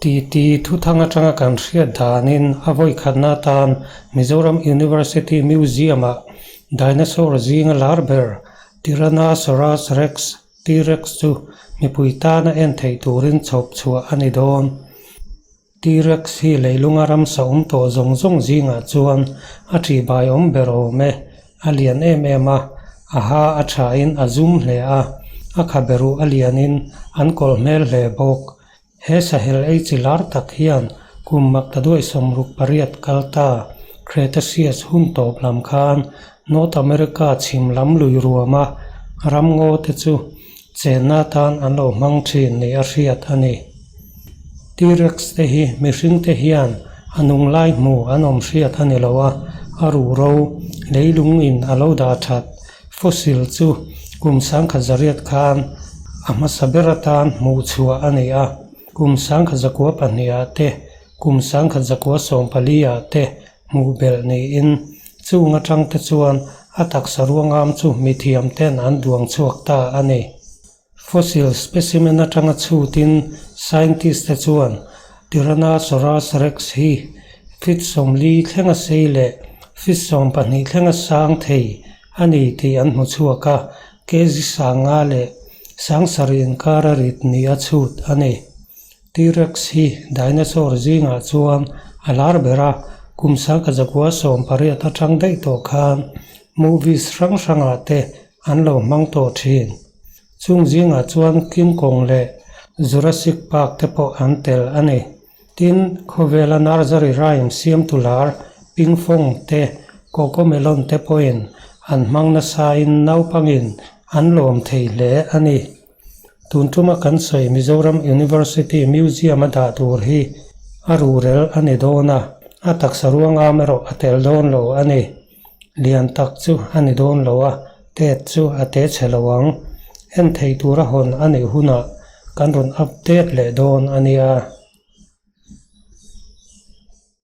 Titi thuthang atanga kan hriat danin a vawikhatna atan Mizoram University Museum-ah dinosaur zinga lar ber Tyrannosaurus rex, T-rex, chu mipui tana en theih turin chhawp chhuah a ni dawn. T-rex hi leilunga ramsa awm tawh zawng zawng zingah chuan a ṭihbai awm ber awm e. A lian em em a, a ha a thain a zum hle a, a khaberuh a lianin an kawlh hmel hle bawk. He sahel ei chi lar tak hian kum maktaduai 68 kal ta Cretaceous hun tawp lam khan North America chhim lam lui ruama ramngaw te chu chenna atan an lo hmang thin ni a hriat a ni. T-Rex te hi mihring te hian a nung lai hmu an awm hriat a ni lo a, a ruhro leilung in a lo dah that Fossil chu kum 10,100 khan a hmasa ber atan hmuh chhuah a ni a, kum 10,902 ah te, kum 10,914 ah te hmuh belh niin chung atang te chuan a taksa ruangam chu mithiam ten an duang chhuak ta a ni. Fossil specimen atanga chhutin scientist te chuan Tyrannosaurus rex hi feet 40 thlenga sei leh feet 12 thlenga sang thei a ni tih an hmu chhuak a, kg 5,000 leh 7,000 inkara rit ni a chhut a ni. T-rex hi dinosaur zingah chuan a lar ber a, kum 1918 atang daih tawh khan movies hrang hrangah te an lo hmang tawh thin. Chung zingah chuan King Kong leh Jurassic Park te pawh an tel a ni. Tin, khawvela nursery rhyme siamtu lar Pinkfong te, Cocomelon te pawhin an hmang nasain naupangin an lawm thei hle a ni. Tun tuma kan sawi Mizoram University Museum a dah tur hi a ruhrel a ni dawn a, a taksa ruangam erawh a tel dawn lo a ni. Lian tak chu a ni dawn lo a, tet chu a te chhe lo ang. En thei tura hawn a neih hunah kan rawn update leh dawn a nia.